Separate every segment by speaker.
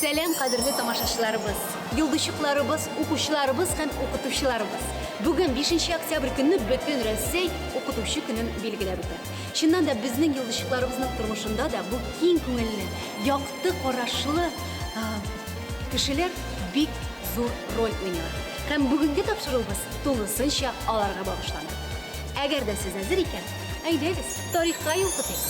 Speaker 1: Сәлам, кадерле тамашачыларыбыз, йолдызчыкларыбыз, укучыларыбыз һәм укытучыларыбыз. Бүген 5 октябрь көнне бөтен Рәсәй укытучы көнен билгеләп үтә. Чыннан да безнең йолдызчыкларыбызның тормышында да бу киң күңелле, якты карашлы кешеләр бик зур роль уйныйлар. Һәм бүгенге тапшыруыбыз тулысынча аларга багышлана. Әгәр дә сез әзер икән, әйдәгез, тарихка юл тотыйк.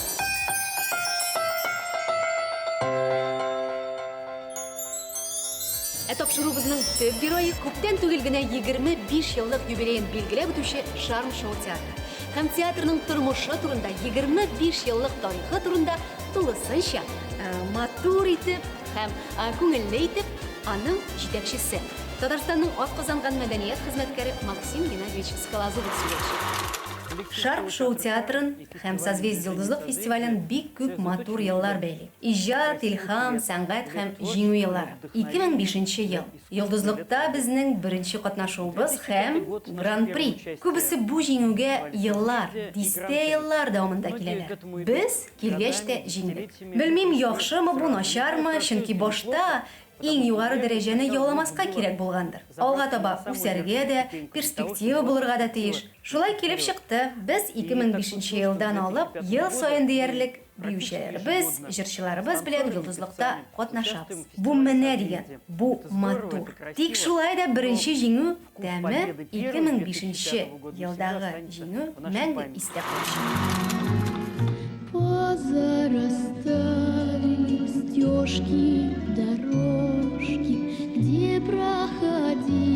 Speaker 1: Ә тапшыруыбызның төп герое күптән түгел генә 25 еллык юбилеен билгеләп үтүче Шарм-шоу театры. Һәм театрның тормышы турында, 25 еллык тарихы турында тулысынча э, матур итеп һәм э, күңелле итеп аның җитәкчесе, Татарстанның атказанган мәдәният хезмәткәре Максим Геннадьевич Скалозубов сөйләячәк.
Speaker 2: Шарм-шоу театрын һәм Созвездие-Йолдызлык фестивален бик күп матур еллар бәйли. Иҗат, илһам, сәнгать һәм җиңү еллары. 2005 нче ел. Йолдызлыкта безнең беренче катнашуыбыз һәм Гран-при. Күбесе бу җиңүгә еллар, дистә еллар дәвамында киләләр. Без килгәч тә җиңдек. Белмим, яхшымы бу, начармы, чөнки башта Иң югары дәрәҗәне яуламаска кирәк булгандыр. Алга таба үсәргә дә, перспектива булырга да тиеш. Шулай килеп чыкты, без 2005 нче елдан алып ел саен диярлек биючеләребез, җырчыларыбыз белән Йолдызлыкта катнашабыз. Бу менә дигән, бу матур. Тик шулай да беренче җиңү Тәме 2005 нче елдагы җиңү мәңге истә калачак.
Speaker 3: Позарастали стежки, дорожки, Где проходили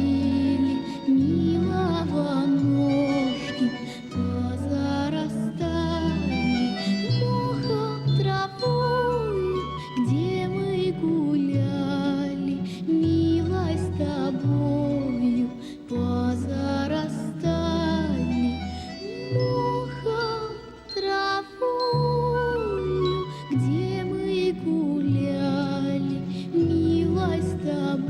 Speaker 3: милого ножки. Позарастали мохом, травою, Где мы гуляли, милой, с тобою. Позарастали мохом, травою, Где мы гуляли, милой, с тобою.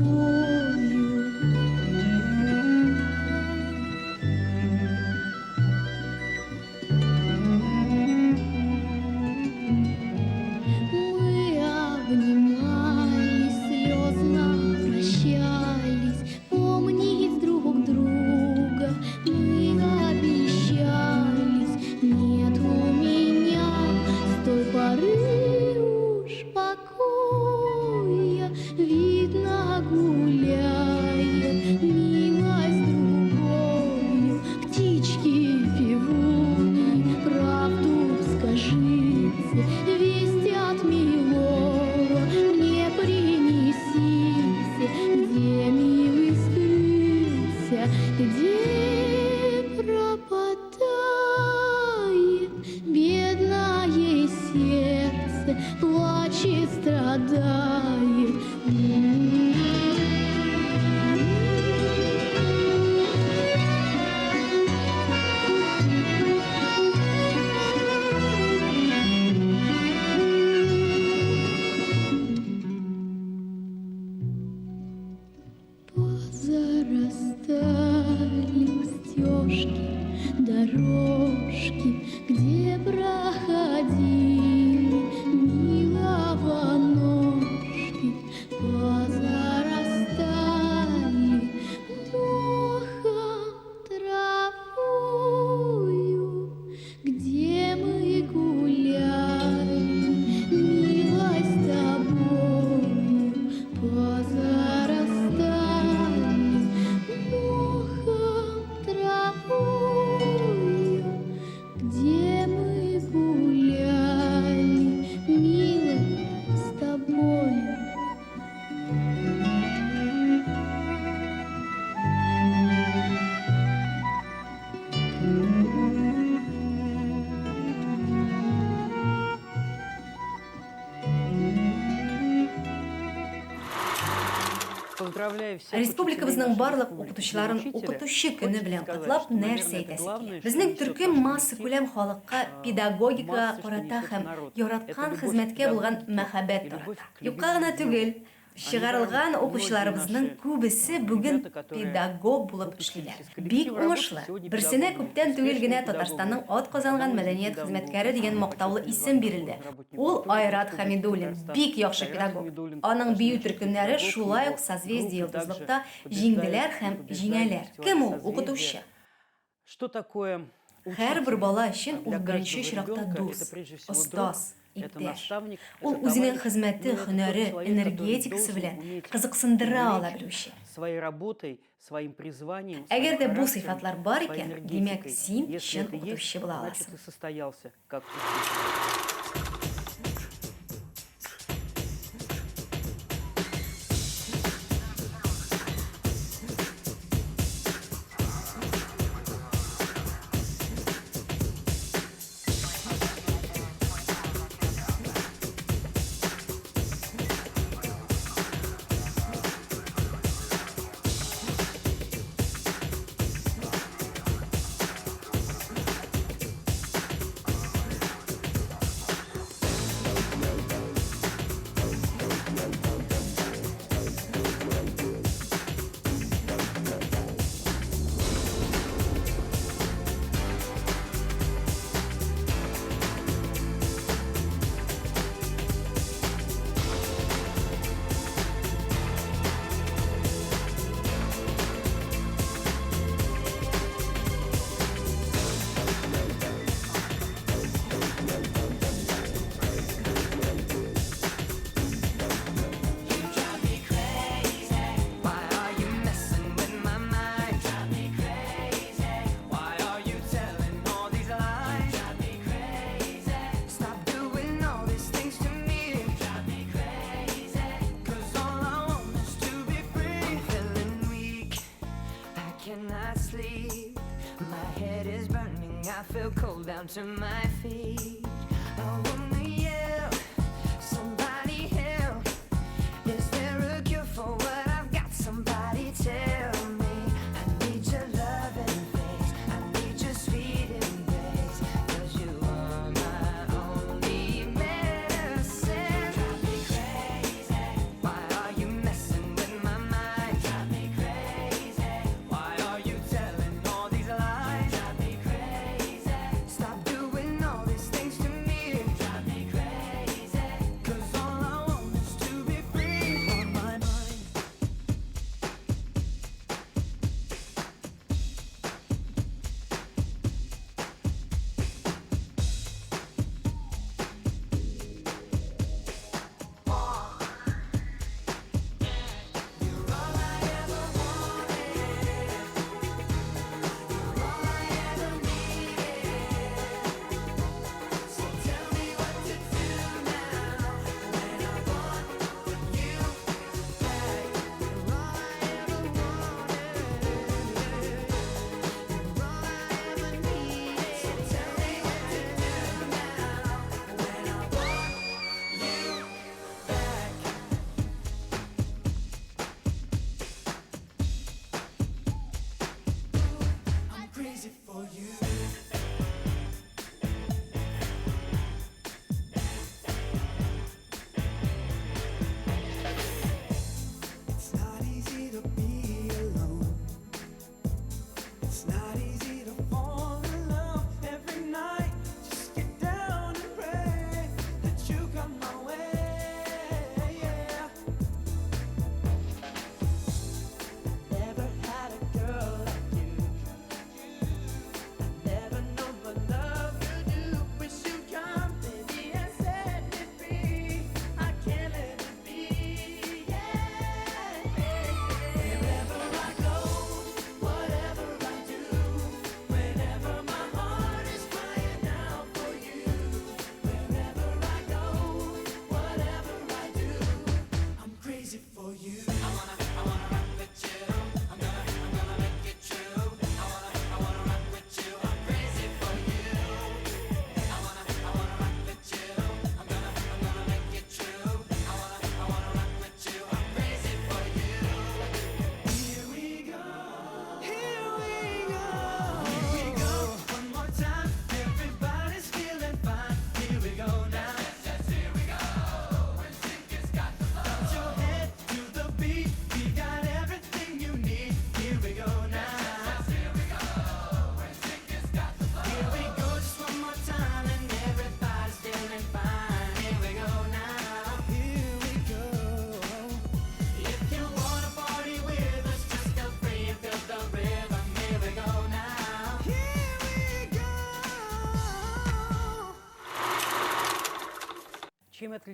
Speaker 3: Мы обнимались, слезно прощались, Помнить друг друга мы обещались. Нет у меня с той поры уж покоя, Видно, гуляет милой с другою. Птички певуни, правду скажите, Весть от милого мне принесите, Где милый скрылся, где пропадает бедное сердце, плачет, страдает. Позарастали стежки, дорожки, Где проходили милого ножки. Позарастали мохом, травою, Где мы гуляли, милой, с тобою. Позарастали мохом, травою, Где мы гуляли, милой, с тобою.
Speaker 2: Республикабызның барлык укытучыларын Укытучы көне белән котлап, нәрсә әйтәсе килә? Безнең төркем массакүләм халыкка педагогикага карата һәм яраткан хезмәткә булган мәхәббәт тарата. Юкка гына түгел. Чыгарылган укучыларыбызның күбесе бүген педагог булып эшлиләр. Бик уңышлы. Берсенә күптән түгел генә Татарстанның атказанган мәдәният хезмәткәре дигән мактаулы исем бирелде. Ул Айрат Хәмидуллин, бик яхшы педагог. Аның бию төркемнәре шулай ук Созвездие-Йолдызлыкта җиңделәр һәм җиңәләр. Кем ул, укытучы? Һәрбер бала өчен ул беренче очракта дус, остаз, иптәш. Ул үзенең хезмәте, һөнәре, энергетикасы белән кызыксындыра ала белүче. Әгәр дә бу сыйфатлар бар икән, димәк, син чын укытучы була аласың.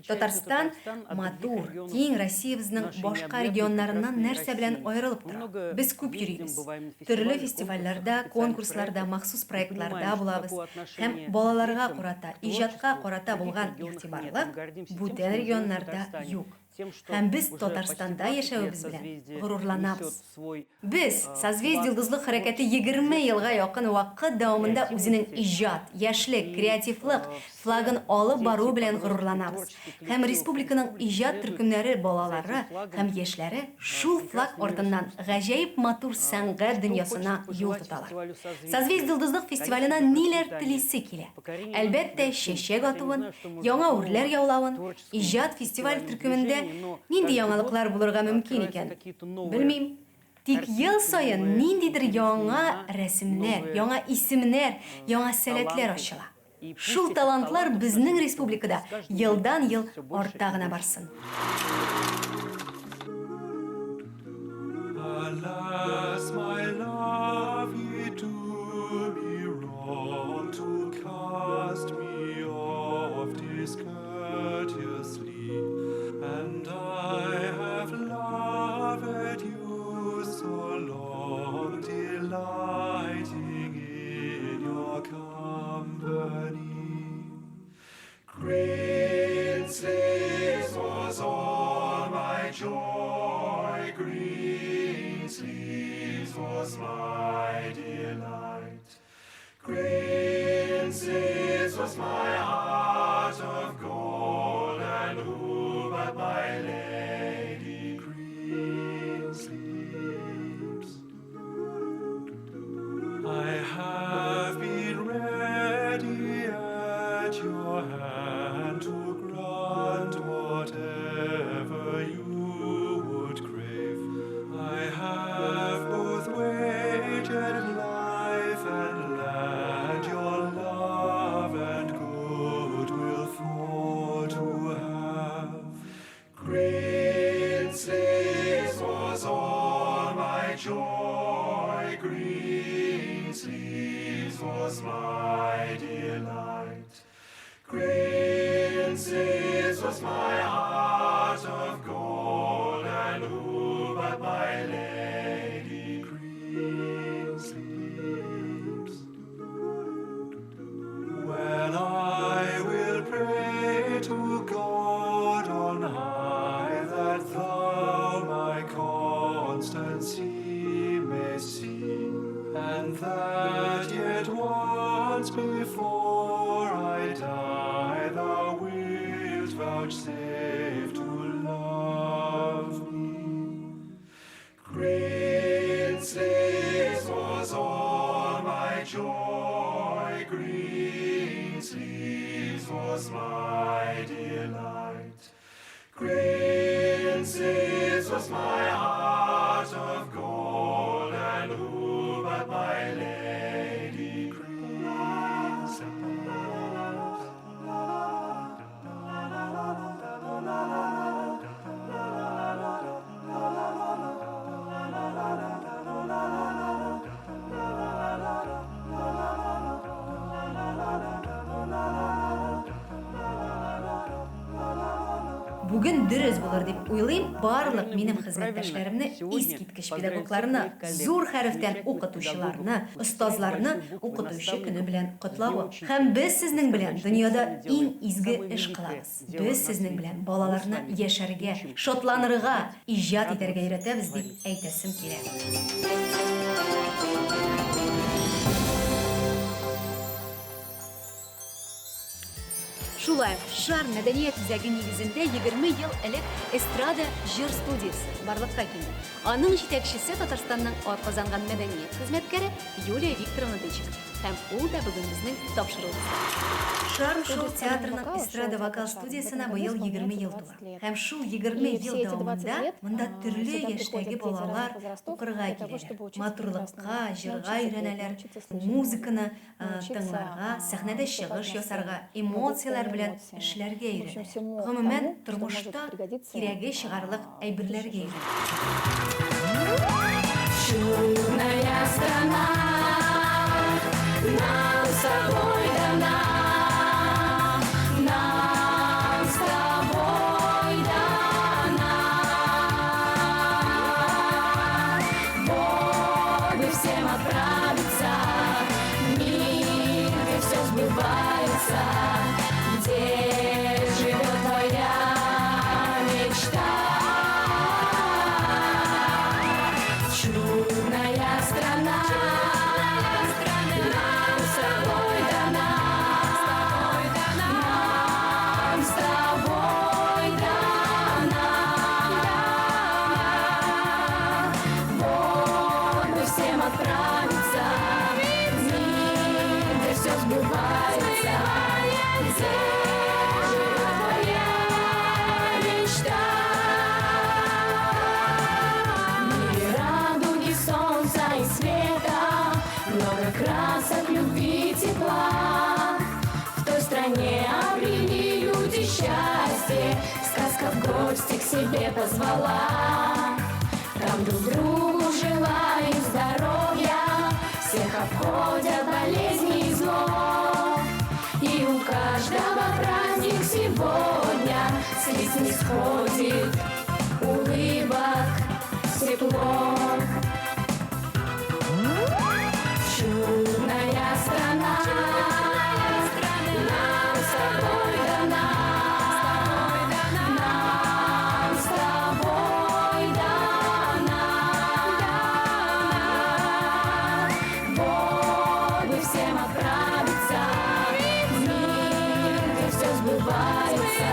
Speaker 2: Татарстан матур, киң Россиябезнең башка регионнарыннан нәрсә белән аерылып тора? Без күп йөрибез. Төрле фестивальләрдә, конкурсларда, махсус проектларда булабыз һәм балаларга карата, иҗатка карата булган игътибарлык бүтән регионнарда юк. Һәм без Татарстанда яшәвебез белән горурланабыз. Без, Созвездие-Йолдызлык хәрәкәте 20 елга якын вакыт дәвамында үзенең иҗат, яшьлек, креативлык флагын алып баруы белән горурланабыз. Һәм республиканың иҗат төркемнәре балалары һәм яшьләре шул флаг артыннан гаҗәеп матур сәнгать дөньясына юл тоталар. Созвездие-Йолдызлык фестиваленә ниләр телисе килә? Әлбәттә, чәчәк атуын, яңа үрләр яулавын, Иҗат фестиваль төркемендә нинди яңалыклар булырга мөмкин икән? Белмим. Тик ел саен ниндидер яңа рәсемнәр, яңа исемнәр, яңа сәләтләр ачыла. Шул талантлар безнең республикада елдан-ел арта гына барсын.
Speaker 4: Alas, my love, ye do me wrong to cast me off discourteously, and I have loved you so long, delighting in your company. Green sleeves was all my joy, green sleeves was my delight. Green sleeves was my heart of gold, and who but my lady green sleeves? I have been ready at your hand to grant whatever you would crave. I have both wagered life and land, your love and goodwill for to have. Green sleeves was all my joy, green sleeves was my delight. Green sleeves was my heart of gold, and who but my lady green sleeves? Well, I will pray to God on high that thou my constancy may see, and that yet once before I die thou wilt vouchsafe to love me. Green sleeves was all my joy, green sleeves was my delight. Green sleeves was my heart of gold, and who but my lady green sleeves?
Speaker 2: Бүген дөрес булыр дип уйлыйм, барлык минем хезмәттәшләремне, искиткеч педагогларны, зур хәрефтән укытучыларны, остазларны Укытучы көне белән котлавым. Һәм без сезнең белән дөньяда иң изге эш кылабыз. Без сезнең белән балаларны яшәргә, шатланырга, иҗат итәргә өйрәтәбез дип әйтәсем килә.
Speaker 1: Шулай ук Шар мәдәният үзәге нигезендә 20 ел элек эстрада җыр студиясе барлыкка килде. Аның җитәкчесе Татарстанның атказанган мәдәният хезмәткәре Юлия Викторовна Дычик. Һәм ул да бүген безнең тапшыруыбызда.
Speaker 2: Шарм шоу театрының эстрада-вокал студиясенә быел 20 ел тула. Һәм шул 20 ел дәвамында монда төрле яшьтәге балалар укырга киләләр, матурлыкка, җырга өйрәнәләр, музыканы тыңларга, сәхнәдә чыгыш ясарга, эмоцияләр белән эшләргә өйрәнәләр. Гомумән, тормышта кирәге чыгарлык әйберләргә өйрәнәләр.
Speaker 5: Чудная страна, нам с тобой дана, нам с тобой.
Speaker 3: себе позвала. Там друг другу желают здоровья, всех обходят болезни и зло. И у каждого праздник сегодня, с лиц не сходит улыбок тепло. Чудная страна, нам с тобой дана, нам с тобой дана. Вот бы всем отправиться в мир, где все сбывается,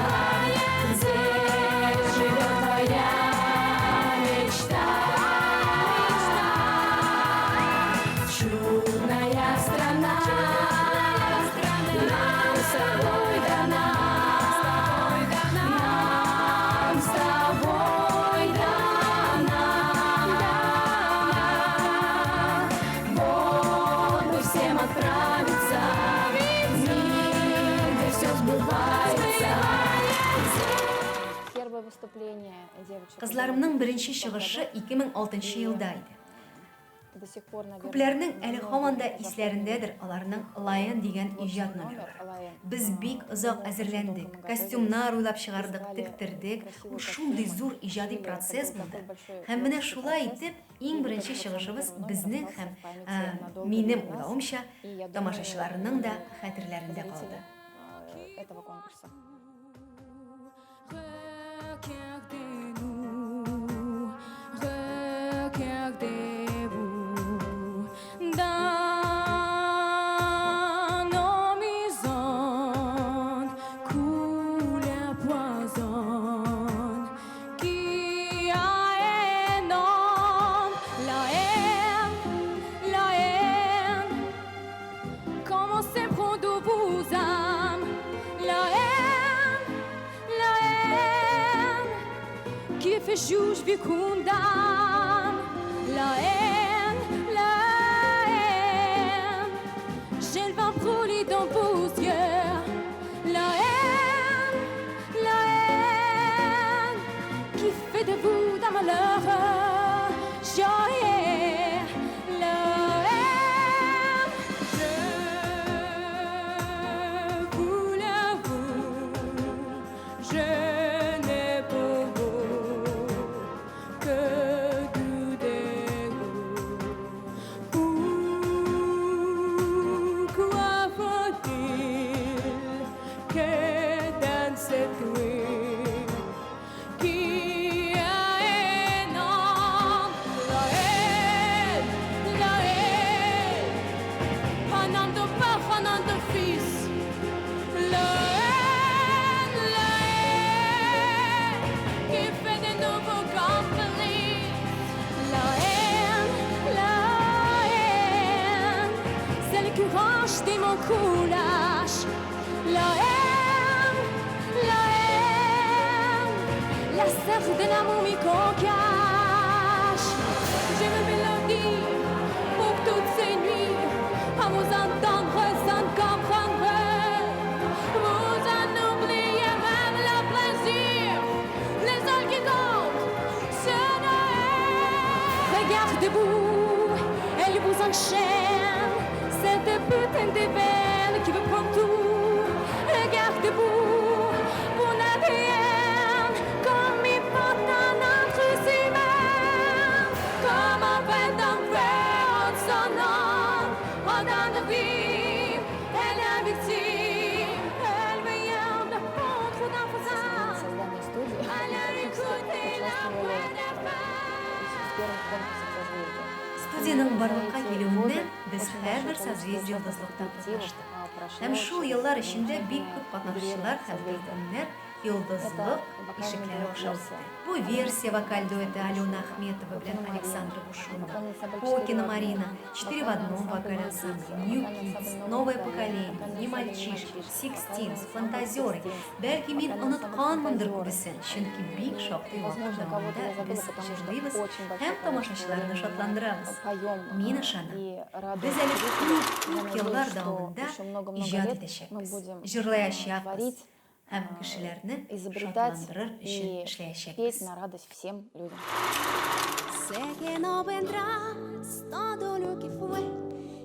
Speaker 3: где живет твоя мечта. Чудная страна, нам с тобой дана, нам с тобой дана. Вот бы всем отправиться в мир, где все сбывается.
Speaker 5: Первое выступление девочек.
Speaker 2: Кызларымның беренче чыгышы 2006 елда иде.
Speaker 5: До сих пор, наверное,
Speaker 2: Күпләрнең әле һаман да
Speaker 5: многие
Speaker 2: исләрендәдер аларның Лайон дигән иҗат номерлары. Без бик озак әзерләндек, костюмнар уйлап чыгардык, тектердек. Ул шундый зур иҗади процесс булды. Һәм менә шулай итеп, иң беренче чыгышыбыз безнең һәм ә, минем уйлавымча, тамашачыларның да хәтерләрендә калды.
Speaker 5: зрителей, этого конкурса.
Speaker 3: Regardez-nous, regardez-vous dans nos maisons coule un poison qui a un nom, la haine, la haine. Comment s'éprend de vos âmes la haine, la haine qui fait juge vi condamne. La haine, la haine, j'ai le vent brûlé dans vos yeux. La haine, la haine qui fait de vous d'un malheureux. Joyeux, la haine, je vous l'avoue, je n'ai pour vous que du dégoût. Pourquoi faut-il que dans cette rue qui a un nom, la haine, un nom de père, un nom de fils, la haine, qui fait de nouveaux complices. La haine, celle qui range des mon courage. La haine, la sœur de l'amour mi qu'on cache. J'ai une mélodie pour toutes ces nuits à vous entendre sans comprendre. Vous en oubliez même le plaisir, les seuls qui comptent, c'est Noël. Regardez-vous, elle vous enchaîne, cette putain de veine qui vous prend tout. Regardez-vous, vous n'avez rien, comme il porte un entre ses mains, comme un vent d'enfer en son nom, en un de vie, elle est victime, elle vient de contre d'un voisin.
Speaker 5: Создание студии.
Speaker 3: Elle a écouté la voix des
Speaker 5: В первых конкурсах «Созвездие».
Speaker 2: Студиянең барлыкка килүендә без һәрбер Созвездие Йолдызлыкта катнаштык. Һәм шул еллар эчендә бик күп катнашучылар һәм төркемнәр Йолдызлык ишекләре аша үтте. Бу версия вокаль дуэты Алена Ахметова белән Александра Бушунова, Кокина Марина, 4 в одном вокаль ансамбль, New Kids, Новое поколение, Не мальчишки, Sixteens, Фантазеры. Бәлки мин онытканмындыр күбесен, чөнки бик шактый вакыт дәвамында без җырлыйбыз һәм тамашачыларны шатландырабыз. Мин ышанам, без әле күп, күп еллар дәвамында иҗат итәчәкбез, җырлаячакбыз. һәм кешеләрне
Speaker 5: изобретать
Speaker 2: шатландырыр өчен
Speaker 5: и петь
Speaker 2: эшләячәкбез.
Speaker 5: На радость всем людям.
Speaker 3: Sé que no vendrás todo lo que fue,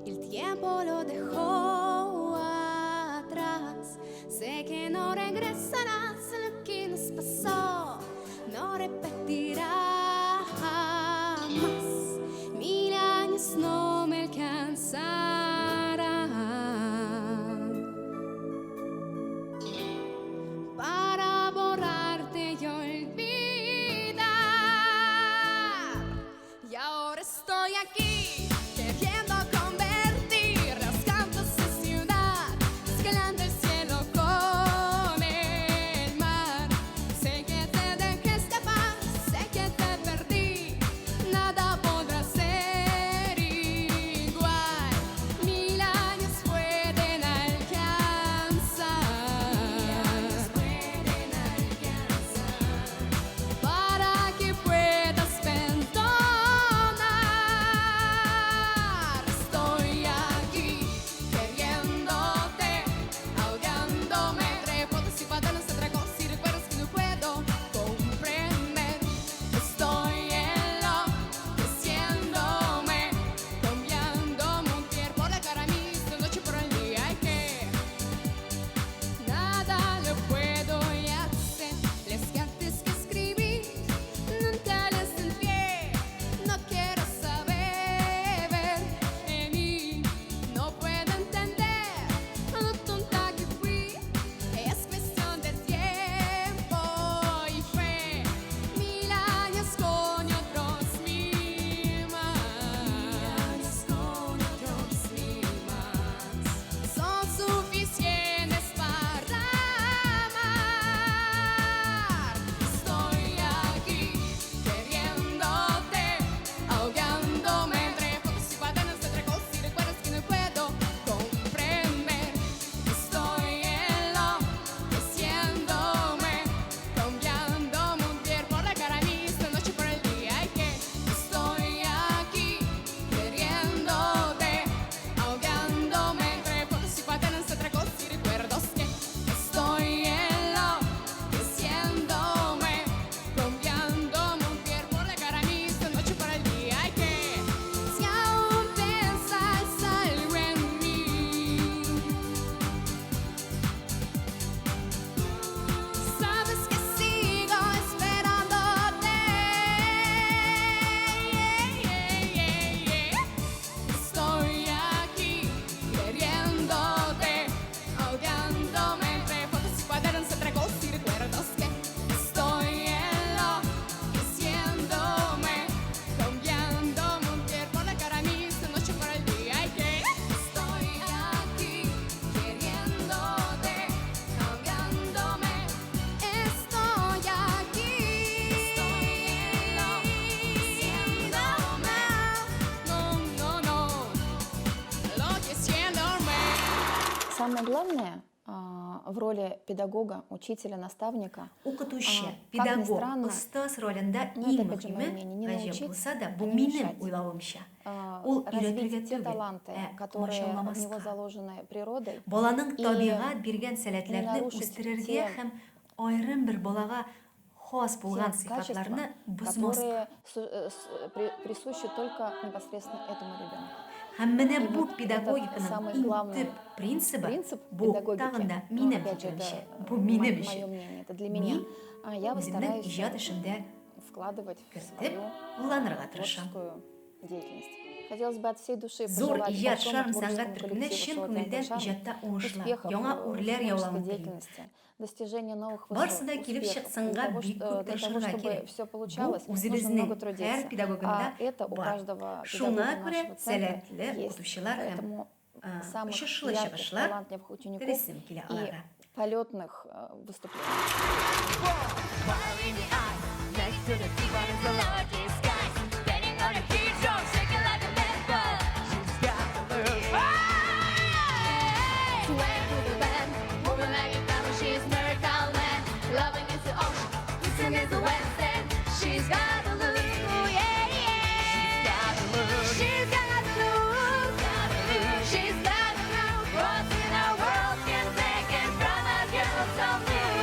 Speaker 3: el tiempo lo dejó atrás. Sé que no regresarás lo que nos pasó, no repetirá jamás. Mil años no me alcanzarán para borrarte y olvidar. Y ahora estoy aquí queriendo convertir los campos en ciudad, escalando el cielo con el mar. Sé que te dejé escapar, sé que te perdí, nada podrá ser igual. Mil años pueden alcanzar. Para que puedas perdonar. Estoy aquí queriéndote, ahogándome entre fotos y cuadernos, atracos y recuerdos que no puedo comprender. Estoy enloqueciéndome, cambiándome un pie por la cara, mis de noche por el día y que nada lo puedo ya hacer. Las cartas que escribí nunca las envié. No quiero saber de mí. No puedo entender lo tonta que fui. Es cuestión de tiempo y fe. Mil años con otros mil más. Con otros mil más. Son suficientes para amar. Estoy aquí queriéndote, ahogándome entre fotos y cuadernos, entre cosas y recuerdos que no puedo comprender. Estoy enloqueciéndome, cambiándome un pie por la cara, mis de noche por el día y que estoy aquí queriéndote, ahogándome entre fotos y cuadernos, entre cosas y recuerdos que estoy enloqueciéndome, cambiándome un pie por la cara, mis de noche por el día y que si aún piensas algo en mí. Sabes que sigo esperándote. Estoy aquí queriéndote, ahogándome entre fotos y cuadernos, entre cosas y recuerdos que estoy enloqueciéndome, cambiándome un pie por la cara, mis de noche por el día y que estoy aquí queriéndote, ahogándome. Estoy aquí, estoy enloqueciéndome. No, no, no, enloqueciéndome.
Speaker 5: Самое главное в роли педагога, учителя, наставника,
Speaker 2: Укытучы,
Speaker 5: как ни
Speaker 2: педагог,
Speaker 5: странно,
Speaker 2: остаз ролендә
Speaker 5: но
Speaker 2: иң
Speaker 5: это, опять же, мое
Speaker 2: мөһиме,
Speaker 5: мнение, не
Speaker 2: гаҗәп
Speaker 5: научить,
Speaker 2: булса да,
Speaker 5: а
Speaker 2: бу
Speaker 5: не
Speaker 2: минем
Speaker 5: мешать.
Speaker 2: уйлавымча. Ул
Speaker 5: Развить
Speaker 2: өйрәтергә
Speaker 5: те
Speaker 2: түгел,
Speaker 5: таланты,
Speaker 2: ә
Speaker 5: которые в него
Speaker 2: комачауламаска.
Speaker 5: Заложены природой,
Speaker 2: Баланың
Speaker 5: и
Speaker 2: табигать биргән
Speaker 5: не
Speaker 2: сәләтләрне
Speaker 5: нарушить
Speaker 2: үстерергә
Speaker 5: те,
Speaker 2: һәм аерым бер балага хас булган
Speaker 5: те
Speaker 2: сыйфатларны
Speaker 5: качества,
Speaker 2: бозмаска.
Speaker 5: Которые присущи только непосредственно этому ребенку.
Speaker 2: Һәм менә
Speaker 5: И
Speaker 2: бу
Speaker 5: вот этот
Speaker 2: педагогиканың
Speaker 5: самый
Speaker 2: иң
Speaker 5: главный
Speaker 2: төп принцибы,
Speaker 5: принцип
Speaker 2: бу
Speaker 5: педагогики,
Speaker 2: тагын да
Speaker 5: ну,
Speaker 2: минем
Speaker 5: опять же, это
Speaker 2: фикеремчә, бу минем
Speaker 5: мое
Speaker 2: өчен.
Speaker 5: Мнение, это для меня.
Speaker 2: Мин
Speaker 5: А я вот
Speaker 2: үземнең
Speaker 5: стараюсь
Speaker 2: иҗат эшемдә
Speaker 5: вкладывать в
Speaker 2: кертеп
Speaker 5: свою
Speaker 2: кулланырга тырышам.
Speaker 5: Творческую деятельность. Хотелось бы от всей души
Speaker 2: Зур
Speaker 5: пожелать
Speaker 2: иҗат
Speaker 5: большому
Speaker 2: шарм
Speaker 5: творческому
Speaker 2: сәнгать төркеменә
Speaker 5: коллективу
Speaker 2: чын
Speaker 5: шоу
Speaker 2: күңелдән
Speaker 5: «Театр Шарм»
Speaker 2: иҗатта уңышлар,
Speaker 5: успехов
Speaker 2: яңа
Speaker 5: в
Speaker 2: үрләр
Speaker 5: творческой
Speaker 2: яулавын телим.
Speaker 5: Деятельности, достижения новых
Speaker 2: Барысы
Speaker 5: высот,
Speaker 2: да килеп
Speaker 5: успехов. Для
Speaker 2: чыксынга
Speaker 5: того,
Speaker 2: бик күп
Speaker 5: для того,
Speaker 2: тырышырга
Speaker 5: чтобы
Speaker 2: кирәк.
Speaker 5: все
Speaker 2: Бу
Speaker 5: получалось, нужно
Speaker 2: үзебезнең
Speaker 5: много
Speaker 2: һәр
Speaker 5: трудиться.
Speaker 2: педагогында
Speaker 5: А это у
Speaker 2: бар.
Speaker 5: каждого
Speaker 2: Шуңа
Speaker 5: педагога
Speaker 2: күрә
Speaker 5: нашего центра
Speaker 2: сәләтле
Speaker 5: есть.
Speaker 2: укытучылар һәм
Speaker 5: Поэтому самых
Speaker 2: очышлы
Speaker 5: ярких,
Speaker 2: чыгышлар
Speaker 5: талантливых учеников
Speaker 2: телисем килә
Speaker 5: и
Speaker 2: аларга.
Speaker 5: Полетных выступлений.
Speaker 3: Next to the one is the largest sky. Standing on a huge drum, shaking like a leopard. She's got the look. Sway to the band, moving like a camel. She's miracle man. Loving is the ocean, kissing is the West End. She's got the look, oh yeah, yeah. She's got the look. She's got the look. She's got the look. What's in our world can take it from a girl so new.